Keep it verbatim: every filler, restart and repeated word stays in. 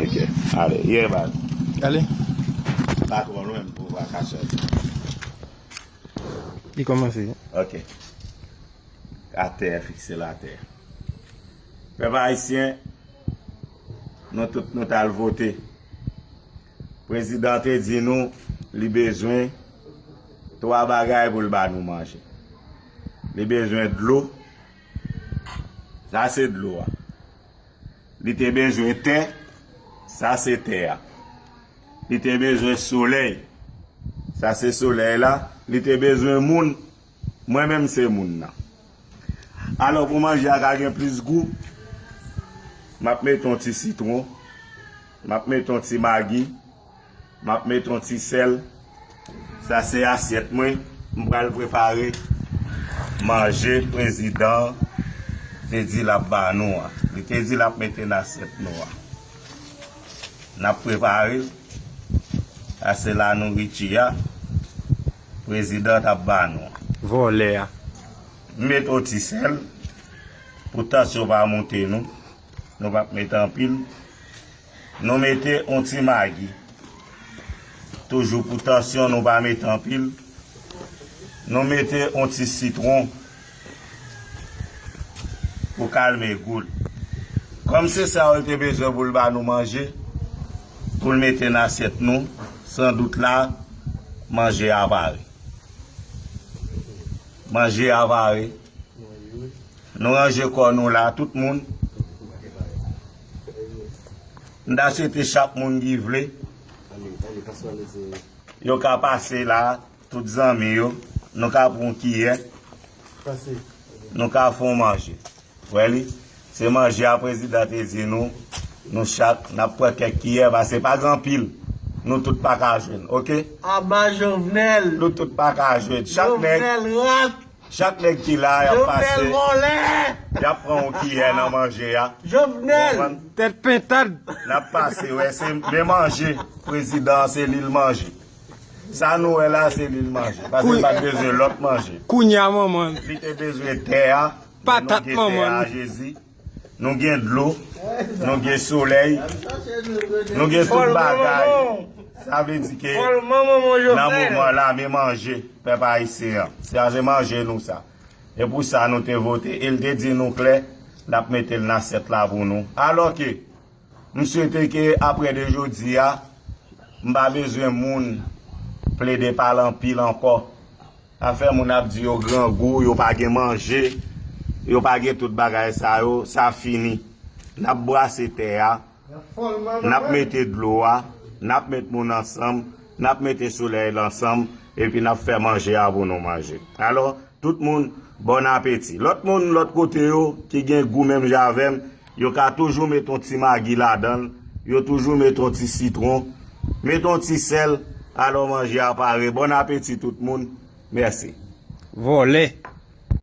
Ok, ale, ye baz. Ale. Pa twò lwen pou w pa ka sòti. Li kòmanse. Ok. Atè, fikse l atè. Pèp ayisyen, nou tout nou t al vote. Prezidan te di nou li bezwen twa bagay pou l ba nou manje. Li bezwen dlo, sa se dlo a. Li te bezwen tè, sa se tè a. Li te bezwen solèy, sa se solèy la. Li te bezwen moun, mwen menm se moun nan. Alò, pou manje a ka gen plis gou, m ap mete yon ti sitwon, m ap mete yon ti magi, m ap mete yon ti sèl. Sa se asyèt mwen, m pral prepare manje prezidan an te di l ap ba nou an. Li te di l ap mete nan asyèt nou an. N ap prepare l. Sa se la nouriti a prezidan t ap ba nou an. Vòlè a. M mete yon ti sèl pou tansyon pa monte nou. Nou p ap mete anpil. Nou mete yon ti magi. Toujou pou tansyon, nou pa mete anpil. Nou mete yon ti sitwon pou kalme gou l. Kòm se sa yo te bezwen pou l ba nou manje, pou l mete nan asyèt nou, sandout la, manje a pare. Manje a pare. Nou ranje kò nou la, tout moun. M ta swete chak moun ki vle, yo ka pase la, tout zanmi yo, nou ka pran yon kiyè, nou ka fè yon manje. Wè li, se manje a prezidan te di nou, nou chak, n ap pran kèk kiyè, paske pa gen anpil, nou tout pa ka jwenn, oke? Aba Jovenel! Nou tout pa ka jwenn. Chak nèg, Jovenel rat! Chak nèg ki la, y ap pase. Jovenel vòlè! Y ap pran yon kiyè nan manje a. Jovenel! Ou konprann? Tèt pentad! N ap pase, wè, se men manje. Prezidan an, se li l manje. Sa nou wè la, se li l manje. Paske l pa t bezwen lòt manje. Kounye a, manman. Li te bezwen tè a. Patat, manman. Jezi. Nou gen dlo, nou gen solèy, nou gen tout bagay. Sa vle di ke nan moman la, men manje pèp ayisyen an. Sa se manje nou sa. E pou sa nou te vote. E l te di nou klè, l ap mete l nan asyèt la pou nou. Alò ke, m swete ke apre de jodi a, m pa bezwen moun plede pale anpil ankò. Afè moun ap di yo grangou, yo pa gen manje, yo pa gen tout bagay sa yo, sa fini. N ap brase tè a, n ap mete dlo a, n ap met moun ansanm, n ap mete solèy la ansanm, epi n ap fè manje a pou nou manje. Alò, tout moun, bòn apeti. Lòt moun, lòt kote yo, ki gen gou menm jan avè m, yo ka toujou met yon ti magi ladan l, yo toujou met yon ti sitwon, met yon ti sèl, alò manje a pare. Bòn apeti tout moun. Mèsi. Vòlè.